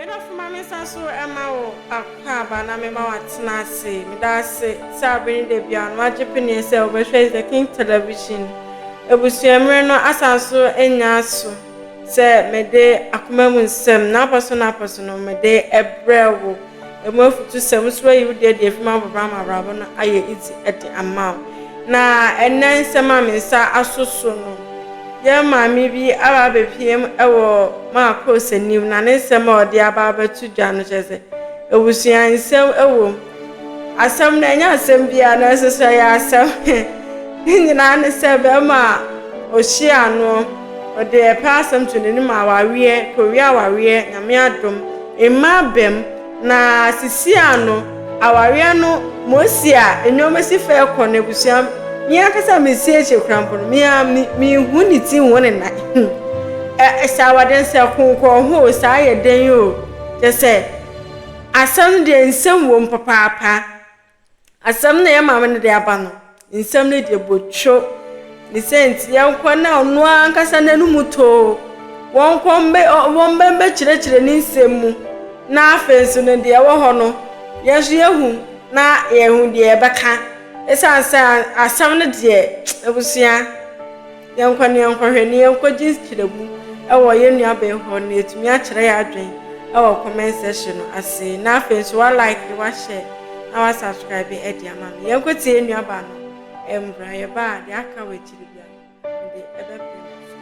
Me dɔfo ma me nsa so ma wo akwaaba na mema woatena ase. Meda ase sɛ abere ne da biara no woagye peneɛ sɛ wobɛhwɛ The King Television. Abusua mmerɛ no asan so anya aso sɛ mede akoma mu nsɛm n'apɔ so n'apɔ so no mede brɛ wo. Emu afutusɛm nso ayi wo deɛ de afi mu abobra ama abrabɔ no ayɛ easy de ama wo. Na ɛnnɛ nsɛm a me nsa aso so no, yɛn maame bi aba abɛpiem wɔ Marcos anim na ne nsɛm a ɔde aba abɛto dwa no kyerɛ sɛ abusua nsɛm wɔ mu. Asɛm no ɛnyɛ asɛm biara nanso so ɛyɛ asɛm. Ne nyinaa ne sɛ bɛrima a ɔhyia no ɔde ɛpɛ asɛm to n'anim awareɛ, kɔwie awareɛ, Nyame adom. Mma abam, na sisi ano awareɛ no mosi a nnoɔma si fɛ kɔ no abusua me ankasa mesi akyire koraa mpo no me ara menhu ne ti nhu ne nan ɛ sɛ awadeɛ no sɛ konkɔn ho o saa yɛ dɛn o kyɛ sɛ asɛm no deɛ nsɛm wom papaapa. Asɛm no a yɛn maame no de aba no, nsɛm no deɛ botwo. Ne sɛ nti yɛnkɔ na ɔno ankasa n'anum too. Wɔnkɔ mbɛ wɔn bɛkyerɛkyerɛ ne nsɛm mu. Na afei nso no deɛ ɛwɔ hɔ no, yɛn nso yɛhu na yɛhu deɛ yɛbɛka. Ɛsiane sɛ asɛm no deɛ abusua. Yɛnkɔ na yɛnkɔhwɛ na yɛnkɔgye nkyerɛmu wɔ yɛn nuabaa hɔ na yɛatumi akyerɛ yɛn adwene wɔ comment section no ase. Na afei nso wa like, wa share na wa subscribe de ama me. Yɛnkɔtie yɛn nuabaa no mbra. Yɛba a deɛ aka wɔ akyiri biara no mede ɛbɛbrɛ mo so.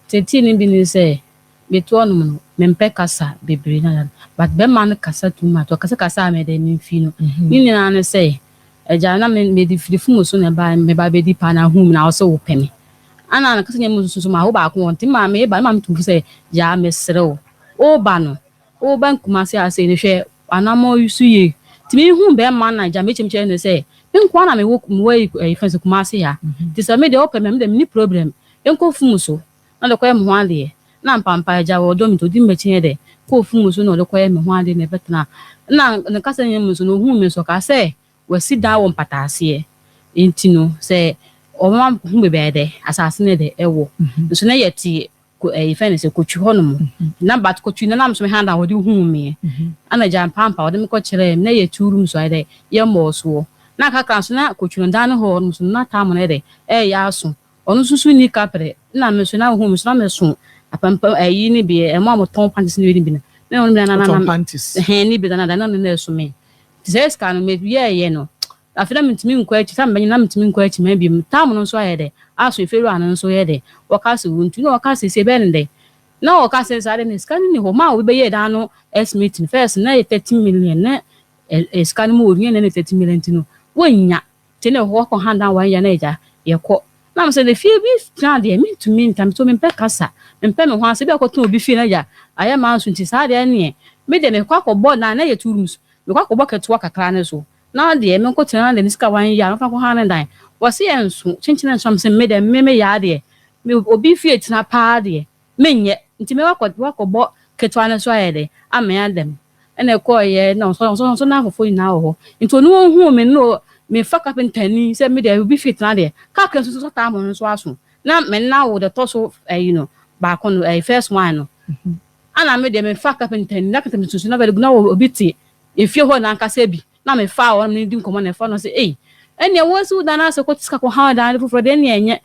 Teetee no bi ne sɛ, meto ɔnom no, mempɛ kasa bebree na but bɛrima no kasa too much, ɔkasa kasa a mede memfi no. Ne nyinaa ne sɛ, agya na mede firi fom so na ɛbaeɛ, meba bɛdi paa na ahuu me na ɔse wopɛ me. Ana ne kasa nyɛ mu nso so ma wo baako wɔ nti maa meba ne maame tum fo sɛ, gyaa mesrɛ wo, woba no, woba Kumasi ha sei no hwɛ w'anammɔn yi so yie. Nti mehuu bɛrima no na agya mekyɛm kyerɛ no sɛ, me nko ara na mewɔ mewɔ ayi fɛn sɛ Kumasi ha. Nti sɛ me deɛ wopɛ me a, me deɛ menni problem. Yɛnkɔ fum so na ɔde kɔyɛ me ho adeɛ. Na ampampa agya wɔ ɔdɔ me nti ɔdi m'akyi yɛ dɛ kɔɔ fum so na ɔde kɔyɛ me ho adeɛ na ɛbɛtena. Nna ne kasa nyinaa mu nso no ohuu me nso ɔkaa sɛ wasi dan wɔ mpataaseɛ nti no sɛ ɔbɛma mehu baabi a yɛ dɛ asase no yɛ dɛ ɛwɔ. Nso na yɛte ko ɛɛ yɛfrɛ no sɛ kotwi hɔ nom na but kotwi no nam so me hand a wɔde huu meɛ ɛna gya mpampa wɔde me kɔ kyerɛɛ me na yɛ two rooms ayɛ dɛ yɛ mmɔɔ soɔ na kakra nso na kotwi no dan no hɔ nom so na tam no yɛ dɛ ɛɛyɛ aso ɔno nso so nni kaprɛ na me nso na ohuu me so na me so apampam ɛyi ne bi ɛmo a wɔtɔn panties ne bi ne bi na na ɔno bi na na na ɛhɛn ne bi na na na na ɛso me te sɛ sika no me yɛɛyɛ no Afei na mintumi nkɔ akyi, sɛ mebɛnyin na mintumi nkɔ akyi mma bio. Tam no nso ayɛ dɛ, aso efie wura no nso yɛ dɛ. Wɔka sɛ wontu, na wɔka sɛ ɛbɛyɛ no dɛ. Na wɔka sɛ saa de no sika no nni hɔ. Maa obi bɛyɛɛ dan no estimate no, first na ɛyɛ 30 million, na sika no mu wɔ na ɛyɛ 30 million nti no, wonnya. Nti na wɔkɔ han dan wɔn yɛ na agya yɛkɔ. Na mesɛ na fie bi tena deɛ mentumi ntra, mesɛ mempɛ kasa, mempɛ me ho ase, ebi akɔtena obi fie na agya ayɛ m'aso nti saa deɛ neɛ, me deɛ mekɔ akɔbɔ dan na ɛyɛ two rooms, mekɔ akɔbɔ ketewa kakra no so. Na deɛ me nko tena na deɛ ne sika wan yɛ a mɛfa nkɔ ha ne dan. Wɔse yɛ nso kyenkyen nso a mese me deɛ me me yaa deɛ me obi fie tena paa deɛ me nyɛ nti me wakɔ wakɔ bɔ ketewa no so ayɛ dɛ amee adam ɛna ɛkɔɔ yɛ na ɔsɔ ɔsɔ ɔsɔ n'afɔfoɔ nyinaa wɔ hɔ nti ɔno ohuu me no me fa kapenta ni sɛ me deɛ obi fie tena deɛ kakra nso so taa mo no nso aso na me nna wo deɛ tɔ so ɛyi no baako no ɛyi first one no ana me deɛ me fa kapenta ni na kapenta ni nso na bɛde gu na obi te Efie hɔ no ankasa bi na mefaa wɔn ne di nkɔmmɔ na ɛfa no sɛ, Ei, ɛnneɛ woasi wo dan no ase kɔte sika kɔhan dan foforɔ deɛ ɛnneɛ ɛnyɛ.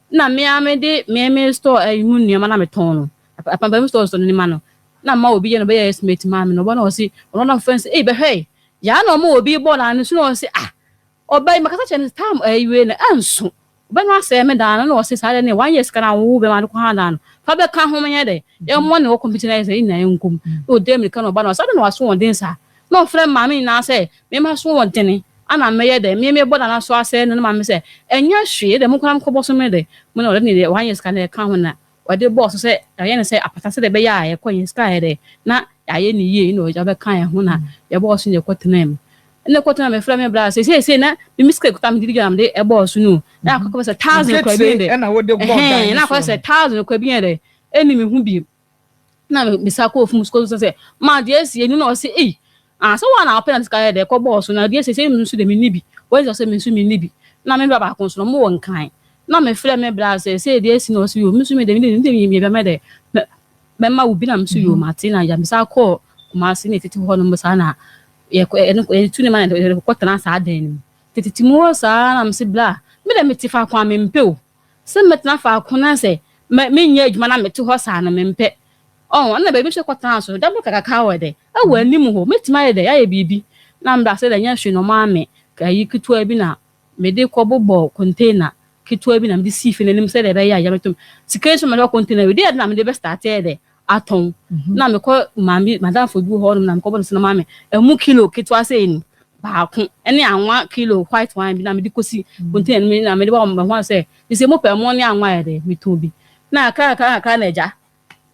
Na me ara mede me me store ayi mu nneɛma na metɔn no, apampam store store no nneɛma no, na mma obi yɛ no bɛyɛ estimate maa me na ɔba na ɔse, ɔno na mefrɛ no sɛ, Ei, bɛhwɛ e, yaa na ɔma obi bɔ dan no so na ɔse, ah, ɔba yi makasa kyerɛ no sɛ tam ayi wei no ɛnso. Ɔbɛ no asɛe me dan no na ɔse saa deɛ neɛ wanyɛ sika no a wo bɛma de kɔ ha dan no fa bɛka ho menyɛ dɛ yɛmmɔ ne wɔ kɔmpiti na yɛ sɛ yɛn nyinaa yɛnkɔ mu na ɔdee mirika na ɔba na ɔse adɛn na waso wɔn den saa na ɔfrɛ me maame nyinaa sɛ me ma so wɔn dene ana mɛyɛ dɛ me mebɔ nana so asɛe no ne maame sɛ ɛnyɛ hwee dɛ monkɔ na mokɔbɔ so me dɛ mo na ɔde ne deɛ wanyɛ sika no ɛka ho na Wɔde bɔɔ so sɛ yɛayɛ no sɛ apata sɛdeɛ ɛbɛyɛ a yɛkɔ yɛn sika ayɛ dɛ na yɛayɛ no yie na ɔgya bɛka yɛn ho na yɛbɔɔ so na yɛkɔtenaa mu. Ɛna ɛkɔtenaa mu mefrɛ me bra sɛ seesei na me me sika kuta me de dwa na mede ɛbɔɔ so no na akɔkɔ sɛ thousand kora bi yɛ dɛ ɛhɛn na akɔyɛ sɛ thousand kora bi yɛ dɛ ɛni me ho bi na mesa kɔɔ fam sukuu sɛ ma deɛ asi ɛni na ɔse ei. Ah, sɛ wo ara na wopɛ na sika yɛ dɛ kɔbɔɔ so na deɛ seesei me nso deɛ menni bi. Wei nso sɛ me nso menni bi. Na me bra baako nso no, ɔmo wɔ Nkran. Na mefrɛ me bra sɛ sei deɛ asi na ɔse yoo, me nso me deɛ me deɛ me deɛ mɛ dɛ mɛma wo bi na me nso yoo mate na agya mesan kɔɔ Kumasi na yɛtete hɔ nom saa na yɛkɔ ɛno yɛtu ne ma na yɛkɔ tena saa dan no mu. Tete mu hɔ saa na mese bra, me deɛ mete faako a mempɛ o. Sɛ mɛtena faako na sɛ menyɛ adwuma na mete hɔ saa no mempɛ. Ɔho, ɛna baabi nso kɔtenaa so, dabere kakraka wɔ dɛ, ɛwɔ anim hɔ, mɛtumi ayɛ dɛ, ayɛ biribi. Na mebra sɛ dɛ nyɛ hwee na ɔmaa me ayi ketewa bi na mede kɔbobɔɔ container ketewa bi na mede sii fie no anim sɛdeɛ ɛbɛyɛ a yɛbɛtɔ sika yi nso mede bɔ container wei deɛ na mede bɛ start ayɛ dɛ atɔn. Na mekɔ maame madamfo bi wɔ hɔ nom na mekɔbɔ no sɛ na maame ɛmu kilo ketewa sei ni baako ɛne anwa kilo white wine bi na mede kɔsi container no mu na mede bɔ me ho sɛ sɛ mopɛ ɛmo ne anwa yɛ dɛ metɔn bi. Na kakra kakra kakra na agya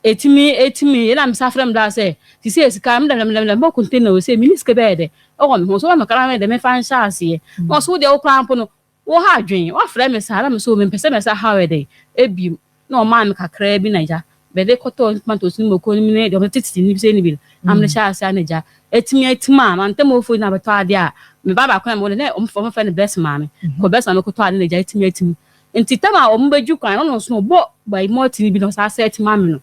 Etumi etumi na mesa frɛ me daa sɛ sisei sika me dɛm dɛm dɛm bɔ container o sɛ mini sika bi ayɛ dɛ ɛwɔ me ho so wɔma kakra mɛ dɛ mefa nhyɛ aseɛ na ɔso wodeɛ wo koraa mpo no wo ha adwen wafrɛ me saa na me so mempɛ sɛ mɛsa haw yɛ dɛ ebiem na ɔmaa me kakraa bi na agya bɛde kɔtɔɔ tomatoes ne mako ne deɛ ɔmo tete ne bi sɛ ne bi no na mede hyɛ aseɛ na agya etumi etumi a mantam ofo na bɛtɔ adeɛ a me ba baako na me wɔ no na ɔmo frɛ no bless maame kɔ bless maame kɔtɔ ade na agya etumi etumi Nti tam a wɔn bɛdwu kwan no ɔno nso ɔbɔ by mɔlti no bi na ɔsan sɛɛte ma me no.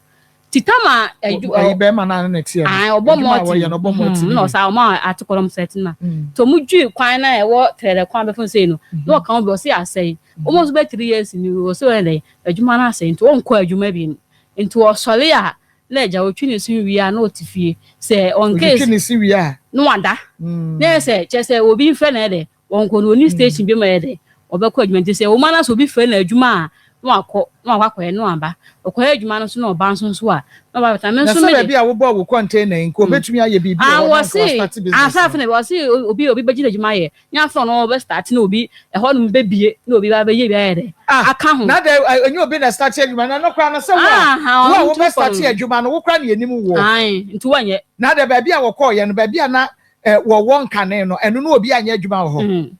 Nti tam a ɛdwu Ɛyi bɛrima no a ne na ɛteɛ no. Ae ɔbɔ Adwuma a mɔlti wɔyɛ no ɔbɔ mɔlti no no na bi. ɔsan ɔma atekɔ na ɔmo sɛɛte ma. Nti wɔn dwi kwan no a ɛwɔ trɛrɛ kwan bɛfo sei no na ɔka ho bi ɔse asɛe. Wɔn nso bɛ 3 years ni ɔse ɔyɛ dɛn adwuma no asɛe nti ɔnkɔ adwuma bi no. Nti ɔsɔre a na agya ɔtwi ne se wie a na ɔte fie sɛ on case Ɔtwitwi ne se wie a. na wada. Na yɛ sɛ kyerɛ sɛ obi mfrɛ no yɛ dɛ Wɔnkɔ no, ɔnni station bi ma ɛyɛ dɛ, ɔbɛkɔ adwuma. Nti sɛ ɛwɔ mu ara sɛ obi frɛ no adwuma a, na wakɔ, na wakɔ akɔyɛ, na waba. Ɔkɔyɛ adwuma no nso na ɔba nso nso a, na waba abɛtena. Me Na nso sɛ me de. baabi a wobɔɔ wo container yi, nka obetumi ayɛ biribi wɔ Ah, hɔ na nka wɔse, wastarte business ansa no. afei na wɔse obi obi bɛgye n'adwuma ayɛ. Nyɛ afei na ɔno ɔbɛstarte na obi, ɛhɔnom bɛbie na obi ba abɛyɛ bi ayɛ dɛ, Ah, aka ho. na dɛ ɛnyɛ obi na ɛstarte adwuma no, ɛno koraa no sɛ wo a, Ah, wo a ɔno nti wokɔ wobɛstarte no. adwuma no, wo koraa na yɛnim woɔ. Ae, nti wɔnyɛ. Na dɛ baabi a wɔkɔeɛ no, baabi a na wɔwɔ nkane no, ɛno no obi anyɛ adwuma wɔ hɔ.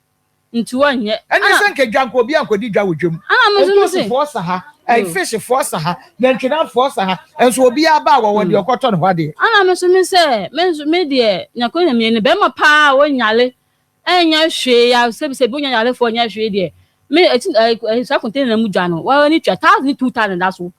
Nti wɔnyɛ. Ɛne sɛ nka dwa nka obi ankɔdi dwa wɔ dwam. Ntoosi foɔ sa ha, fish foɔ sa ha, nantwinam foɔ sa ha, nso obiara ba a wɔwɔ deɛ ɔkɔtɔ ne hɔ adeɛ. Ana me nso me sɛ, me nso me deɛ, nyako na mmienu, bɛrima paa a wɔnyale, ɛnyɛ hwee ya, sɛbi sɛbi wonya yalefoɔ nyɛ hwee deɛ, me ɛti ɛ saa container mu dwa no, wɔn ani tua 1000 ne 2000 da so.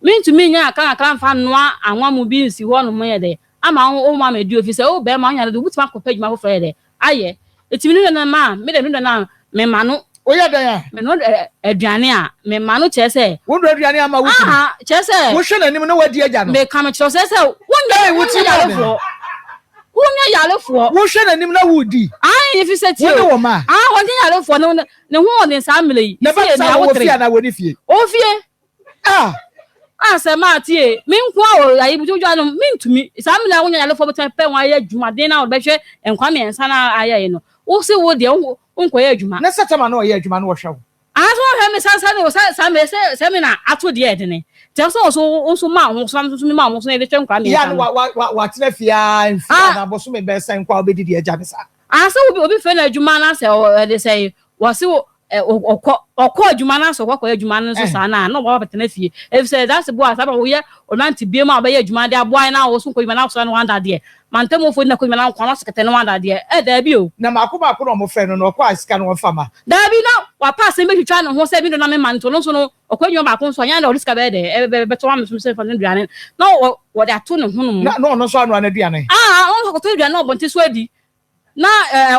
Mentumi nyɛ kakra kakra mfa nnoa anwa mu bi nsi hɔ nom yɛ dɛ, ama wo wo ma me di ofi sɛ wo bɛrima wonya no de wobɛtumi akɔpɛ adwuma foforɔ yɛ dɛ ayɛ. Eti me nua no ma me de me nua no a mema no. Woyɛ dɛn a? Me noa aduane a mema no kyerɛ sɛ. Wo noa aduane ama wo kunu? Aha kyerɛ sɛ. Wohwɛ n'anim na wadi agya no? Meka me kyerɛ sɛ sɛ wonyɛ Ei, wo wonyɛ ti bɔ ne. yarefoɔ. Wonyɛ yarefoɔ. Wohwɛ n'anim na woredi? Ae efi sɛ tie Wo ne o. wo mma? Ah wɔnyɛ yarefoɔ ne ne ho ɔden saa mmerɛ yi. Na Sɛ ɛba yɛ saa nea wɔwɔ wotere. fie anaa wɔnni fie? Ɔwɔ fie. Ah! Ah sɛ maa tie, me nko a wɔ ayi dwa no mentumi. Saa mmerɛ a wonya yarefoɔ bɛtumi apɛ wɔn ayɛ adwumaden na wɔbɛhwɛ nkwa mmiɛnsa na ayɛ yi no, wo se wo deɛ wo nkɔyɛ adwuma. Na sɛ tɛma na ɔyɛ adwuma no wɔhwɛ wo. Ah sɛ wɔhwɛ me saa saa ne saa saa mmerɛ sɛ sɛ me na ato deɛ ɛdene. Nti ɛsɛ sɛ wo so wo nso ma wo ho so na me nso me ma wo ho so na yɛde hwɛ nkwa mmiɛnsa Yɛ a no. na wa wa wa watena fie ara mfie Ah! anaa bosome bɛyɛ sɛn nko a wobɛdidi agya no saa. Ah sɛ obi obi frɛ no adwuma na sɛ ɔde sɛ wɔse ɔkɔ ɔkɔ adwuma no asɛ ɔkɔ adwuma no nso saa na na ɔba bɛtena fie efisɛ that's bo a saa ba woyɛ ɔnante bie mu a ɔbɛyɛ adwuma de aboa na ɔso nkɔ adwuma na ɔsra no wanda deɛ mantamufo na kɔ adwuma na nkɔ na ɔsɛ no wanda deɛ ɛ daabi o. Na maako maako na ɔmo frɛ no na ɔkɔ a sika no wɔmfa ma. Daabi na wapa asɛm bɛtwitwa ne ho sɛ bi do na mema nto no nso no ɔkɔ adwuma baako nso anyɛ na ɔde sika bɛyɛ dɛ ɛbɛtɔ ma me so sɛ fa no aduane na wɔde ato ne ho no mu. Na ɔno nso anoa n'aduane. Ah ɔno nso akɔtɔ aduane na ɔbɔnten so adi. Na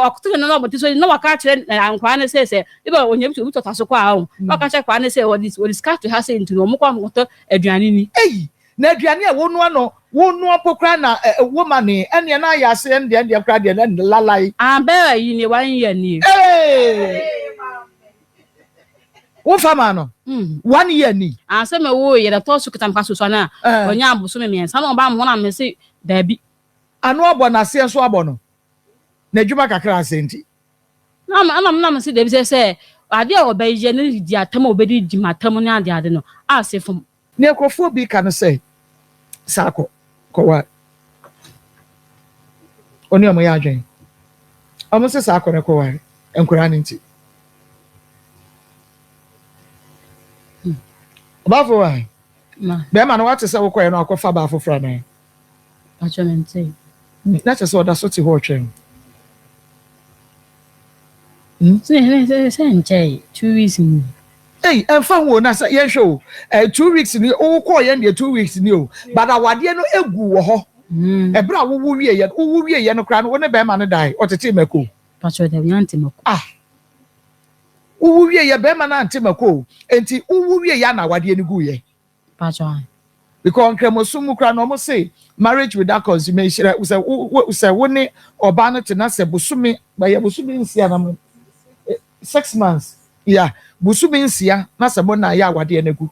ɔkoto ne nan ɔbɔnten so na waka akyerɛ nkwadaa no sɛ sɛ ebi a onya bi obi tɔta so kɔ a ɔho na waka akyerɛ nkwadaa no sɛ wɔde wɔde sika to ha sɛ nti no wɔn kɔ akɔtɔ aduane ni. Ei! Na aduane a wonoa no wonoa mpo koraa na woma no yi ɛneɛ na ayɛ ase ɛndeɛ ɛndeɛ koraa deɛ na lalai. Ah bɛɛ yi nie one year nie. Eeii! Womfa maa no one year ni. Ah sɛ me woo yɛ dɛ tɔ so kita me ka so so na ɔnya abosome mmiɛnsa na ɔba mo hɔ na me se daabi. Ano abɔ no aseɛ nso abɔ no. N'adwuma kakra asɛe nti. Na na na mese dabi sɛ sɛ adeɛ a ɔbɛyɛ ne di atam a ɔbɛdi di m'atam ne ade ade no ase fam. Nea nkurɔfoɔ bi ka ne sɛ, Saa kɔ, kɔware. Wo ne wɔn yɛ adwene. Wɔn se saa kɔ no kɔware, nkwadaa no nti. Ɔbaafo wa, bɛrima no wate sɛ wokɔɛ no akɔfa baa foforɔ anaa? Pacho mente. Na kyerɛ sɛ ɔda so te hɔ retwɛn wo. Hmm? Sɛ sɛ nkyɛe 2 weeks ni. Ei, ɛmfa ho o, na sɛ yɛnhwɛ o, 2 weeks ni, wokɔɔ yɛn deɛ 2 weeks ni o, but awadeɛ no egu wɔ hɔ. Ɛberɛ a wowo wie yɛ no, wowo wie yɛ no koraa no, wo ne bɛrima no dae, ɔtetee mako? Pastor dɛ yante mako. Ah, wowo wie yɛ, bɛrima no ante mako o, enti wowo wie yɛ na awadeɛ no gu yɛ? Pastor. Because nkramosom mu koraa na ɔmo se marriage without consummation, sɛ wo sɛ wo ne ɔbaa no te na sɛ bosome bɛyɛ bosome 6 na mo 6 months ya, bosome 6 na sɛ mo na ayɛ, awadeɛ no agu.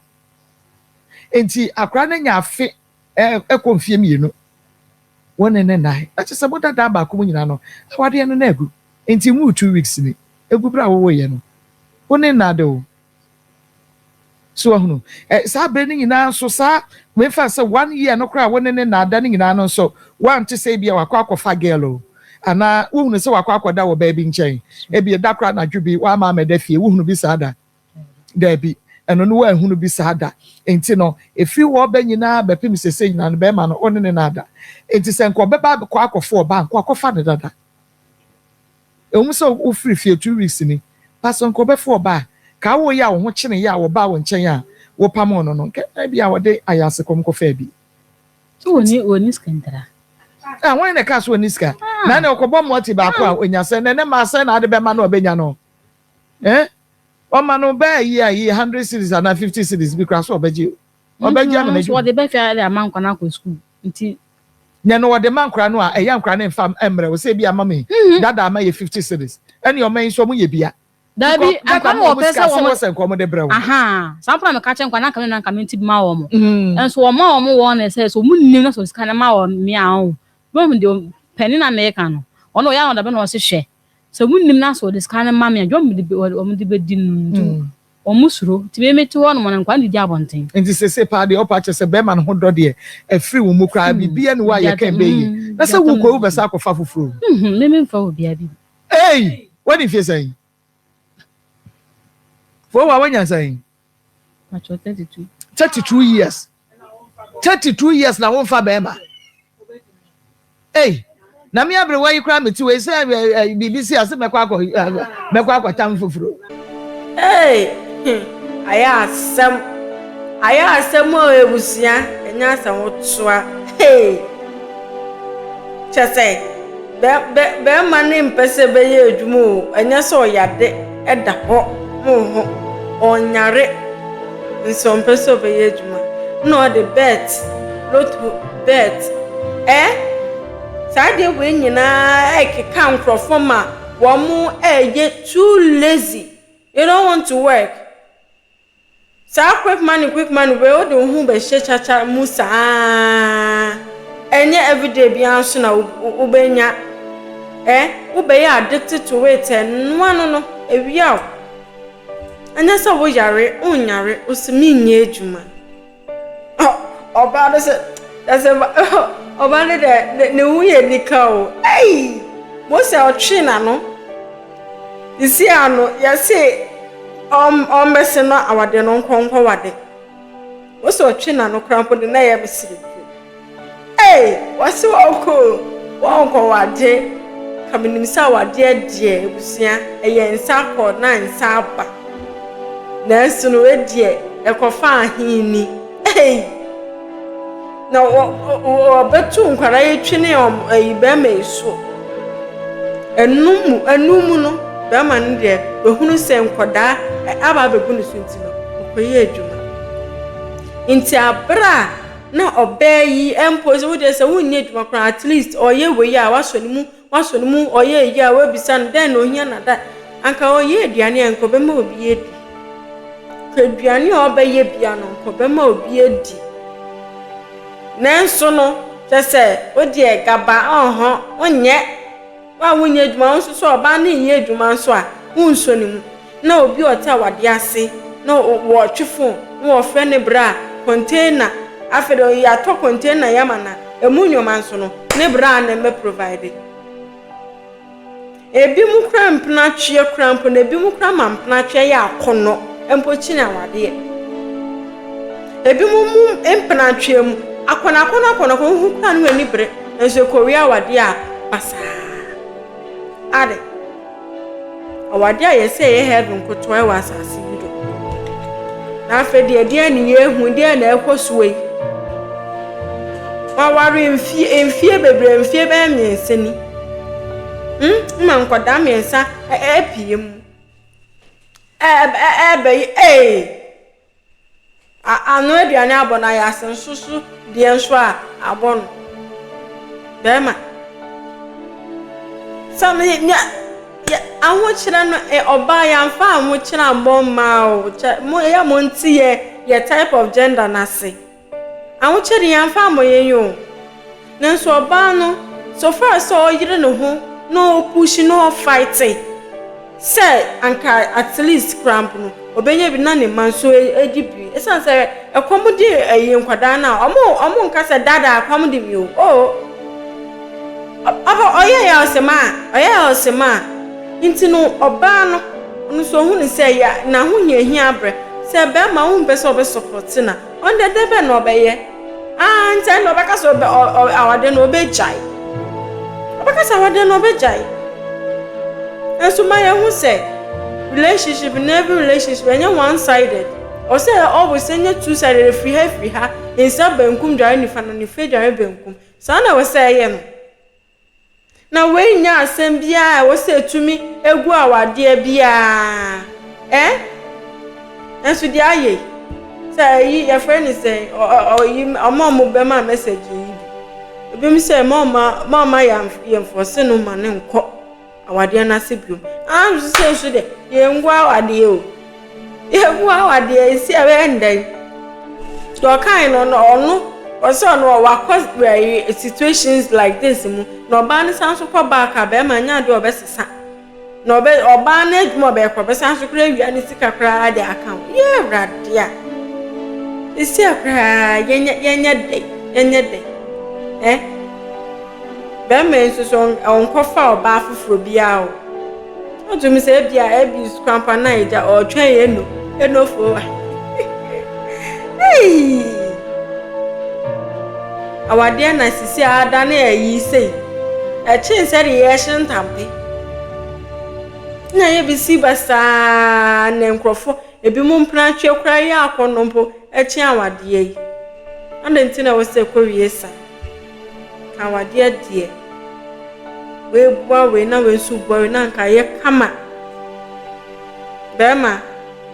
Nti akora no nya afe ɛkɔ mfie 2 wɔn ne ne nan ɛkyɛ sɛ mo dada baako mu nyinaa no, awadeɛ no na agu. Nti mu 2 weeks ni egu bere a wɔwɔ yɛ no, wo ne nna de o so ɔhunu saa abere no nyinaa nso, saa mefa sɛ one year no koraa, wo ne ne nnaada no nyinaa no nso, wante sɛ ebi a wakɔ akɔfa girl o, anaa wohunu sɛ wakɔ akɔda wɔ baabi nkyɛn, ebi da koraa anadwo bi wama amɛda fie, wohunu bi saa da? Daabi, ɛno no woahunu bi saa da. Nti no efiri hɔ bɛ nyinaa bɛpem sese nyinaa no, bɛrima no wo ne ne nnaada. Nti sɛ nka ɔbɛba akɔ akɔfo ɔbaa, nka akɔfa ne dada. Ehun sɛ wofiri fie 2 weeks ni, pastor, nka ɔbɛfo ɔbaa ka wo yɛ a wo ho kyene yɛ a wɔbaa wo nkyɛn a wopam no no, nka ebi a wɔde ayase kɔm kɔfaa bi. So woni woni sika ntara. Ah, wɔn na ɛka so oni sika na ne ɔkɔbɔ mɔti baako a onya sɛ na ne ma sɛ na ade bɛma no, ɔbɛnya no ɔma no bɛɛ yi a yi 100 cedis anaa 50 cedis bi kora so, ɔbɛgye ama n'adwuma. Wɔde bɛfɛ de ama nkwa na akɔ sukuu nti. Nyɛ no wɔde ma nkora no a, ɛyɛ nkora ne nfa mmerɛ wɔ sɛ ebi ama mi dada ama yɛ 50 cedis, ɛne ɔma yi nso ɔmo yɛ bia. Dabi, nkwa no wɔpɛ sɛ wɔn sɛ nkɔmɔ de brɛ wɔn. Saa mpo na meka kyerɛ nkwa na nka mi na nka mi ti ma wɔn. Nso wɔn a wɔn wɔ no sɛ so wɔn nim na sɛ sika no ma wɔn mmea ho wɔn de panin na meka no, ɔno ɔyɛ anɔdabe na ɔsi hwɛ sɛ wɔn nim na sɛ ɔde sika no ma mi a dwom de wɔn de bɛdi no, nti wɔn suro nti mi te hɔ nom no, nkwa no didi abɔnten. Nti sese paa deɛ, ɔpa kyerɛ sɛ bɛrima no ho dɔ deɛ ɛfiri wɔn mu koraa, biribiara ni wɔ a yɛka bɛyɛ yie na sɛ wukɔ wo bɛsa akɔfa foforɔ. Mímí nfa obiara bi. Ee, wɔde nfie sɛn fo wa wɔnya sɛn? Patro, 32. 32 years, 32 years na wɔnfa bɛrima. Ee, na mi aberewa yi koraa mi ti wei sɛ ɛ ɛ biribi si ase, mɛkɔ akɔtam foforɔ. Ee, ayɛ asɛm, ayɛ asɛm o. Ebusua, ɛnyɛ asɛm wotoa. Ee, kyɛ sɛ bɛ bɛ bɛrima ne mpɛ sɛ bɛyɛ adwuma o, ɛnyɛ sɛ ɔyade ɛda hɔ mo ho, ɔnyare nso ɔmpɛ sɛ ɔbɛyɛ adwuma na ɔde bet, lotto bet. Saa adeɛ wei nyinaa ɛkeka nkurɔfoɔ ma wɔn ɛyɛ too lazy, they don't want to work. Saa quick money, quick money wei, wode wo ho bɛhyɛ kyakya mu saa, ɛnyɛ everyday biara nso na wobɛnya. Wobɛyɛ addicted to it. Ɛnoa no ewia o, ɛnyɛ sɛ woyare, wonyare, wosi menyɛ adwuma. Ɔbaa no sɛ ɛsɛ ɔbaa no dɛ ne ho yɛ nika o. Ɛyi mo sɛ ɔtwe n'ano sisi ano, yɛse ɔmbɛse no awadeɛ no nkɔnkɔ wade. Mo sɛ ɔtwe n'ano koraa mpo de na ɛyɛ mesere po. Ee, wɔse wɔkɔ wɔnkɔ wade. Ka menim sɛ awadeɛ deɛ, abusua, ɛyɛ nsa kɔ na nsa aba, nanso no deɛ ɛkɔfa ahenni. Ee, na wɔbɛto nkwadaa yi twene ɛyi bɛrima yi so. Ɛnum mu no, bɛrima no deɛ wahunu sɛ nkwadaa aba abɛgu ne so, nti no ɔkɔyɛ adwuma. Nti abere a na ɔbaa yi mpo sɛ wodeɛ sɛ wonyɛ adwuma koraa, at least ɔyɛ wei a wasɔ ne mu, wasɔ ne mu, ɔyɛ yi a wabisa no dɛn na ohia na da anka ɔyɛ aduane a nka ɔbɛma obi adi ka aduane a ɔbɛyɛ bia no, nka ɔbɛma obi adi. Nanso no kyɛ sɛ wodeɛ gaba ɔhɔ wonyɛ wo a wonyɛ adwuma, wo nso so ɔbaa no nyɛ adwuma nso a wonsɔ ne mu na obi a ɔte awadeɛ ase na wɔtwe phone na wɔfrɛ ne bra container. Afei de yɛatɔ container yɛama na emu nneɛma nso no ne bra na ɛmɛ provide. Ebi mu kora mpenatweɛ kora mpo na ebi mu kora ma mpenatweɛ yɛ akɔnɔ mpo kyini awadeɛ. Ebi mu mu mpenatweɛ mu akɔnɔ akɔnɔ akɔnɔ akɔnɔ ho kora no ani bere. Nanso ɛkɔwie awadeɛ a, basaa. Adɛn? Awadeɛ a yɛsɛ ɛyɛ heaven nkotoa wɔ asase yi do. Na afei deɛ deɛn ne yɛhu, deɛn na ɛkɔ soɔ yi? Waware mfie mfie bebree, mfie bɛyɛ mmiɛnsa ni. Hmm, ma nkwadaa mmiɛnsa apue mu. Ɛɛbɛyi, ee! A ano aduane abɔ no ayɛ ase nso so deɛ nso a abɔ no. Bɛrima. Sɛ me nya yɛ ahokyerɛ no ɛ ɔbaa yɛamfa ahokyerɛ ammɔ mmaa o. Kyɛ mo yɛ mo nte yɛ yɛ type of gender no ase. Ahokyere de yɛamfa ammɔ yɛn o. Nanso ɔbaa no, so far sɛ ɔyere ne ho na ɔpushi na ɔfighte sɛ anka at least koraa mpo no, ɔbɛnya bi na ne mma nso adi bi. Ɛsiane sɛ ɛkɔm de ɛyi nkwadaa no a, ɔmo ɔmo nka sɛ dada ɛkɔm de me o. Oo. Ɔbɛ ɔyɛ yɛ ɔsɛ ma a, ɔyɛ yɛ ɔsɛ ma a. Nti no ɔbaa no, ɔno nso ɔhu ne sɛ ya n'ahohiahia abrɛ. Sɛ bɛrima wompɛ sɛ ɔbɛ support no a, Ɔno deɛ dɛn bɛn na ɔbɛyɛ? Ah, nti ɛnna ɔbɛka sɛ ɔbɛ ɔ ɔ awadeɛ no ɔbɛgyae. Ɔbɛka sɛ awadeɛ no ɔbɛgyae. Nso ma yɛhu sɛ relationship no every relationship ɛnyɛ one sided. Ɔsɛ always ɛnyɛ two sided efiri ha efiri ha. Nsa benkum dware nifa na nifa dware benkum. Saa na ɛwɔ sɛ ɛyɛ no. Na wei nyɛ asɛm biara a ɛwɔ sɛ ɛtumi gu awadeɛ biara ɛ nanso deɛ ayɛ yi sɛ ɛyi yɛfrɛ no sɛ ɔyi ɔmo a ɔmo bɛma message yi bi ebinom sɛ ma ɔma ma ɔma yɛnfɔse no ma ne nkɔ awadeɛ no ase biom. Ah, nso sɛ nso deɛ, yɛngu awadeɛ o. Yɛngu awadeɛ, esi ɛbɛyɛ ndɛn. Deɛ ɔkae no, no ɔno, ɔsɛ ɔno wakɔ situations like this mu, na ɔbaa no san so kɔ back a, bɛrima nyɛ adeɛ ɔbɛsesa. Na ɔbɛ ɔbaa no adwuma ɔbɛyɛ kɔ, ɔbɛsan so koraa awia ne sika koraa de aka ho. Yɛ awurade a. Esi a koraa yɛnyɛ yɛnyɛ dɛn, yɛnyɛ dɛn. Eh? Bɛrima yi nso so ɔnkɔfa ɔbaa foforɔ biara o. Wotumi sɛ ebia ebi kwampa na agya ɔretwɛn eno enofo wa. Hey! Awadeɛ na sisi ada ne ayi sei. Ɛkyen sɛ de yɛhyɛ ntampe. Na yɛ bi si basaa na nkurɔfoɔ ebinom mpenatweɛ koraa yɛ akɔnnɔ mpo ɛkyen awadeɛ yi. Adɛn nti na ɛwɔ sɛ ɛkɔwie saa? Nka awadeɛ deɛ, wei boa wei na wei nso boa wei na anka ayɛ kama. Bɛrima,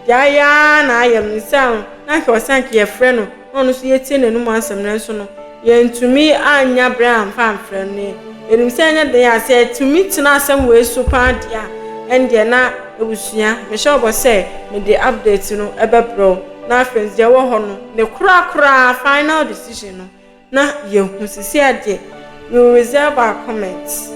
deɛ ayɛ ara na ayɛ no sɛ na anka ɔsɛ anka yɛfrɛ no na ɔno nso yɛtie n'anom asɛm nanso no yɛntumi annya berɛ amfa amfrɛ no. Yɛnim sɛ ɛnyɛ den a sɛ yɛtumi tena asɛm wei so paa deɛ a ɛndeɛ na abusua mehyɛ wo bɔ sɛ mede update no ɛbɛbrɛ wo na afei nso deɛ ɛwɔ hɔ no ne korakoraa final decision no Na yɛhu sisi a deɛ we will reserve our comments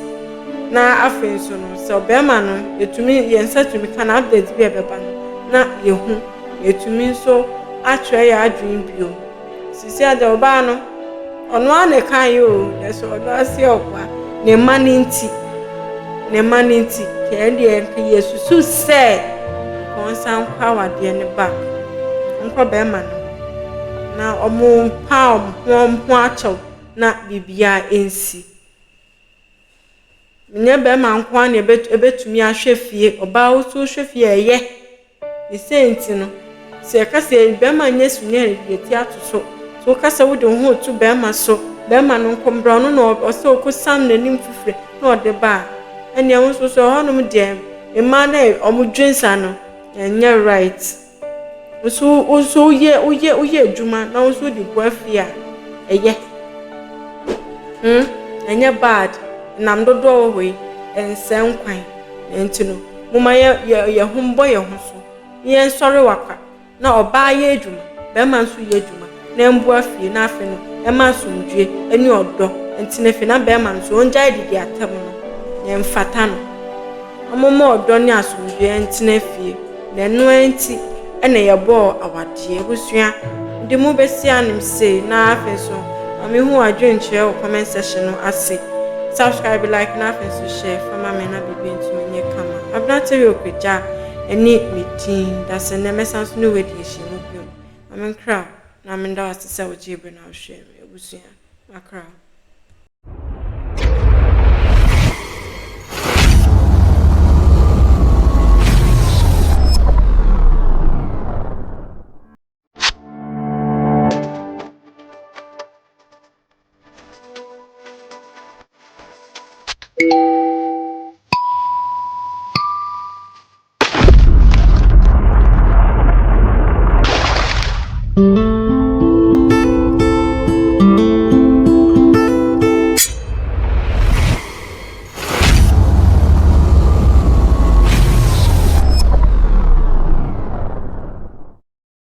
na afei nso no sɛ ɔbɛrima no yɛtumi yɛn nsa tumi ka no update bi a ɛbɛba no na yɛhu yɛtumi nso atwerɛ yɛn adwene bio sisi a deɛ ɔbaa no ɔno ara na ɛka yɛ o nanso ɔno ase ɔboa ne mma no nti ne mma no nti kɛɛ deɛ nka yɛsusu sɛ wɔn nsa nkɔ awadeɛ no back nkɔ bɛrima no na wɔmpa wɔn ho wɔn ho akyɛw na biribiara nsi. Nyɛ bɛrima nko ara na ɛbɛtumi ahwɛ fie, ɔbaa nso hwɛ fie a ɛyɛ. Ne sei nti no, sɛ yɛka sɛ bɛrima nyɛ sunyɛ yɛti ato so. Sɛ woka sɛ wode wo ho reto bɛrima so, bɛrima no nko mbra ɔno na ɔsɛ ɔkɔsiam n'anim fifire na ɔde ba a, ɛnneɛ wo nso so ɛhɔnom deɛ mmaa no a wɔdwen saa no, ɛnyɛ right. Nso wo nso woyɛ woyɛ woyɛ adwuma na wo nso wode boa fie a, ɛyɛ. Hmm, ɛnyɛ bad. Nam dodoɔ wɔ hɔ yi, ɛnsɛe nkwan. Na nti no, momma yɛ yɛ yɛ ho mbɔ yɛn ho so na yɛnsɔre wakwa na ɔbaa yɛ adwuma, bɛrima nso yɛ adwuma na ɛmboa fie na afei no ɛma asomdwoe ne ɔdɔ ntena fie na bɛrima no nso ɔngyae didi atɛm no na ɛmfata no. Wɔmma ɔdɔ ne asomdwoeɛ ntena fie. Na ɛno ara nti na yɛbɔɔ awadeɛ. Abusua, mede mo bɛsi anom sei na afei nso ma mehu w'adwenkyerɛ wɔ comment section no ase. Subscribe, like na afei nso share fa ma me na biribi ntumi nyɛ kama. Abena Terry Okagya ne me din. Dasɛ nnɛ mɛsan so ne wo adi ahyiamu bio. Ma menkra wo na menda wo ase sɛ wogyee berɛ na wohwɛɛ me. Abusua, makra wo.